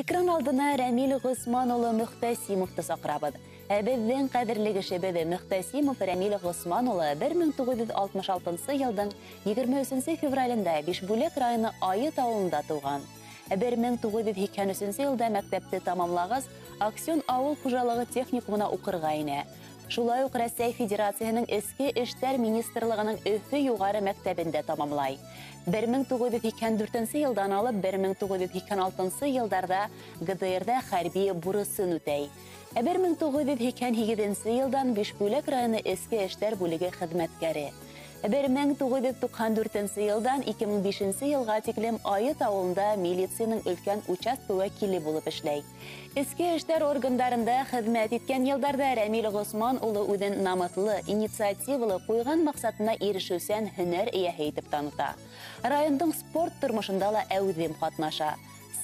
Экран алдына Рәмил Ғосман улы Мөхтәсимовты саҡырабыҙ. Ә беҙҙең ҡәҙерле кешебеҙ Мөхтәсимов Рәмил Ғосман улы 1966 йылдың 23 февралендә Бишбүләк районы Айыт ауылында тыуған. 1983 йылда мәктәпте тамамлағас, Аксион ауыл хужалығы техникумына уҡырға инә. Шулай уҡ Рәсәй Федерацияһының Эске эштәр министрлығының Өфө юғары мәктәбендә тамамлай. 1984 йылдан алып 1986 йылдарҙа ГДР-ҙа хәрби бурысын үтәй. 1988 йылдан Бишбүләк районы Эске эштәр бүлеге хеҙмәткәре. 1994 йылдан 2005 йылға тиклем Айыт ауылында милицияның өлкән участка вәкиле булып эшләй. Эске эштәр органдарында хеҙмәт иткән йылдарҙа Рәмил Ғосман улы үҙен намыҫлы, инициативалы, ҡуйған маҡсатына ирешеүсән һөнәр эйәһе итеп таныта. Райондың спорт тормошонда ла әүҙем ҡатнаша.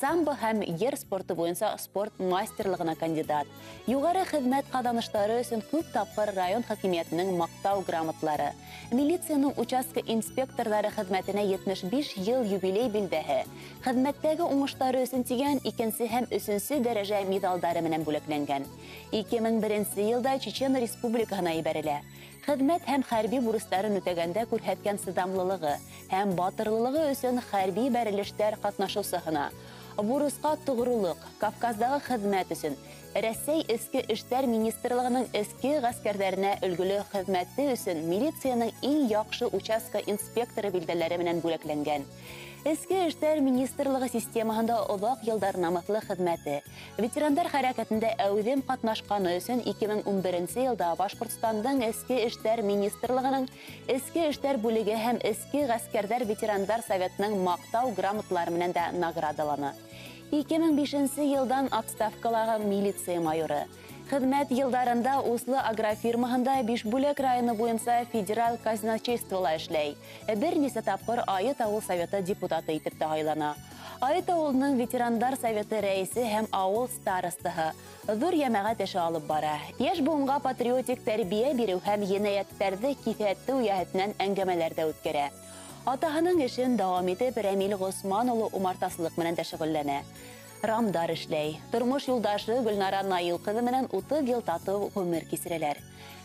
Самбо һәм ер спорты буйынса спорт мастерлығына кандидат. Юғары хеҙмәт ҡаҙаныштары өсөн күп тапҡыр район хакимиәтенең маҡтау грамоталары. Милицияның участка инспекторҙары хеҙмәтенә 75 йыл юбилей билдәһе. Хеҙмәттәге уңыштары өсөн тигән икенсе һәм өсөнсө дәрәжә миҙалдары менән бүләкләнгән. 2001 йылда Чечен Республикаһына ебәрелә. Хеҙмәт һәм хәрби бурыстарын үтәгәндә күрһәткән сыҙамлылығы һәм батырлығы өсөн хәрби бәрелештәр ҡатнашыусыһына бурысҡа тоғролоҡ, Кавказдағы хеҙмәт өсөн Рәсәй Эске эштәр министрлығының эске ғәскәрҙәренә өлгөлө хеҙмәте өсөн милицияның иң яҡшы участка инспекторы билдәләре менән бүләкләнгән. Эске эштәр министрлығы системаһында оҙаҡ йылдар намыҫлы хеҙмәте, ветерандар хәрәкәтендә әүҙем ҡатнашҡаны өсөн 2011 йылда Башҡортостандың Эске эштәр министрлығының Эске эштәр бүлеге һәм Эске ғәскәрҙәр ветерандар советының маҡтау грамоталары менән дә наградалана. 2005 йылдан отставкалағы милиция майоры. Хеҙмәт йылдарында Услы агрофирмаһында Бишбүләк районы буйынса федераль казначействола эшләй. Бер нисә тапҡыр Айыт ауыл советы депутаты итеп тә һайлана. Айыт ауылының ветерандар советы рәйесе һәм ауыл старостаһы. Ҙур йәмәғәт эше алып бара. Йәш быуынға патриотик тәрбиә биреү һәм енәйәттәрҙе киҫәтеү йәһәтенән әңгәмәләр ҙә үткәрә. Атаһының эшен дауам итеп, Рәмил Ғосман улы умартасылыҡ менән дә шөғөлләнә. Рамдар эшләй. Тормош юлдашы Гөлнара Наил ҡыҙы менән 30 йыл татыу ғүмер кисерәләр.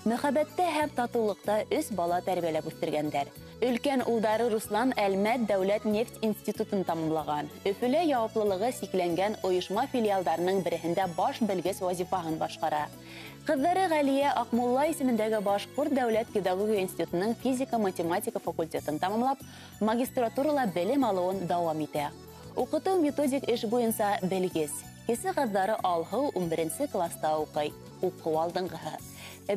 Мөхәббәттә һәм татыулыҡта 3 бала тәрбиәләп үҫтергәндәр. Өлкән улдары Руслан Әлмәт дәүләт нефть институтын тамамлаған. Өфөлә яуаплылығы сикләнгән ойошма филиалдарының береһендә баш белгес вазифаһын башҡара. Ҡыҙҙары Ғәлиә Аҡмулла исемендәге Башҡорт дәүләт педагогия институтының физика-математика факультетын тамамлап, магистратурала белем алыуын дауам итә. Уҡытыу методик эш буйынса белгес. Кесе ҡыҙҙары Алһыу 11 класста уҡый, уҡыу алдынғыһы.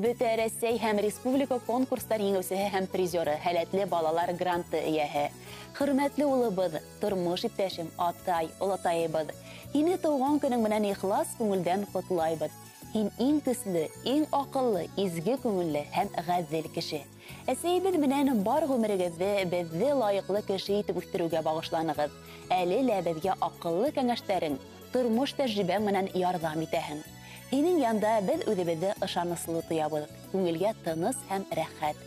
Бөтә Рәсәй һәм республика конкурстар еңеүсеһе һәм призеры, һәләтле балалар гранты эйәһе. Хөрмәтле улыбыҙ, тормош иптәшем, атай, олатайыбыҙ. Һине тыуған көнөң менән ихлас күңелдән ҡотлайбыҙ. Һин иң көслө, иң аҡыллы, изге күңелле һәм ғәҙел кеше. Әсәйебеҙ менән бар ғүмерегеҙҙе беҙҙе лайыҡлы кеше итеп үҫтереүгә бағышланығыҙ. Әле лә беҙгә аҡыллы кәңәштәрең, тормош тәжрибәң менән ярҙам итәһең. Һинең янда беҙ үҙебеҙҙе ышаныслы тоябыҙ, күңелгә тыныс һәм рәхәт.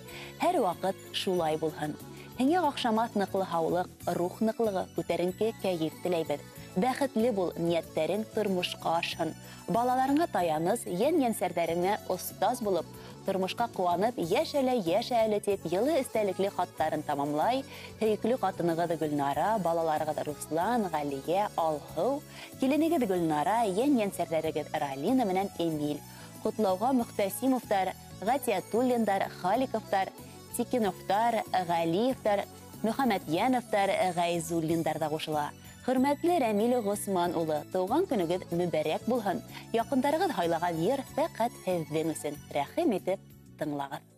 Һәр ваҡыт шулай булһын. Һиңә оҡшамаҫ ныҡлы һаулыҡ, рух ныҡлығы, күтәренке кәйеф теләйбеҙ. Бәхетле бул, ниәттәрең тормошҡа ашһын. Балаларыңа таяныс, йән-йәнсәрҙәреңә остаз булып, тормошҡа ҡыуанып, йәш әле, йәш әле тип йылы эстәлекле хаттарын тамамлай. Һөйөклө ҡатынығыҙ Гөлнара, балаларығыҙ Руслан, Ғәлиә, Алһыу, киленегеҙ Гөлнара, йән-йәнсәрҙәрегеҙ Ралина менән Эмиль. Ҡотлауға Мөхтәсимовтар, Ғәтиәтуллиндар, Халиковтар, Тикиновтар, Ғәлиевтар, Мөхәммәтйәновтар, Ғәйзуллиндар ҙа ҡушыла. Хөрмәтле Рәмил Ғосман улы, тыуған көнөгөҙ мөбәрәк булһын. Яҡындарығыҙ һайлаған йыр фәҡәт һеҙҙең өсөн. Рәхим итеп тыңлағыҙ.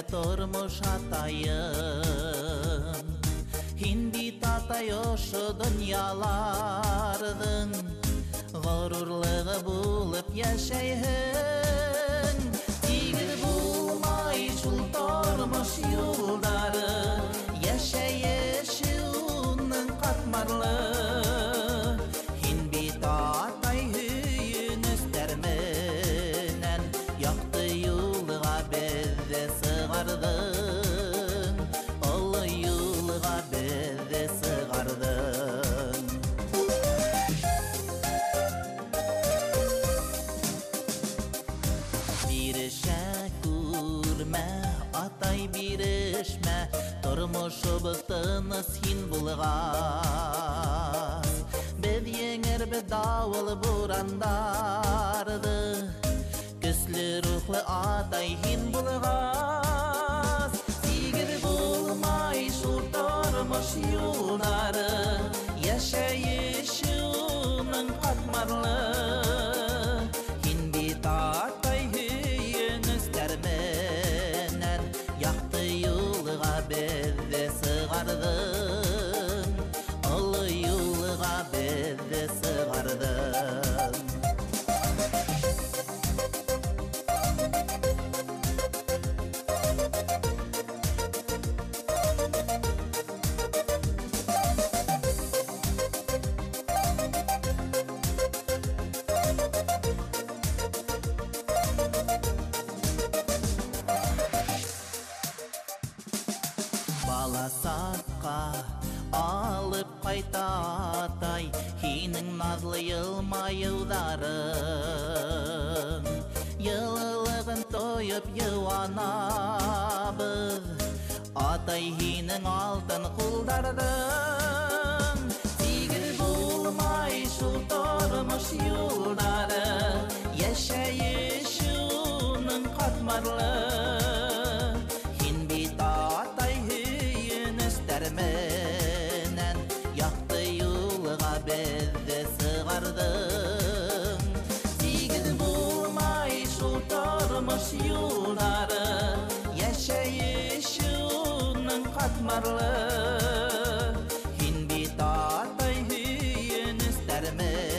Тормош атайым, һин бит атай ошо донъяларҙың Ғорурлығы булып йәшәйһең. Тигеҙ булмай шул тормош юлдары, йәшәйеше уның ҡатмарлы. Һин бит атай һөйөнөстәр менән яҡты юлға беҙҙе сығарҙың, оло юлға беҙҙе сығарҙың. Бирешә күрмә, атай, бирешмә, тормошобоҙ тыныс һин булғас. Беҙ еңербеҙ дауыл бурандарҙы, көслө рухлы атай һин булғас. Тигеҙ булмай шул тормош юлдары, йәшәйеше уның ҡатмарлы. Һин бит атай һөйөнөстәр менән яҡты юлға беҙҙе сығарҙың, оло юлға беҙҙе сығарҙың. Бала саҡҡа алып ҡайта атай һинең наҙлы йылмайыуҙарың. Йылылығын тойоп йыуанабыҙ, атай һинең алтын ҡулдарҙың. Тигеҙ булмай шул тормош юлдары, йәшәйеше уның ҡатмарлы. Һин бит атай һөйөнөстәр менән яҡты юлға беҙҙе сығарҙың. Тигеҙ булмай шул тормош юлдары, йәшәйеше уның ҡатмарлы. Һин бит атай һөйөнөстәр менән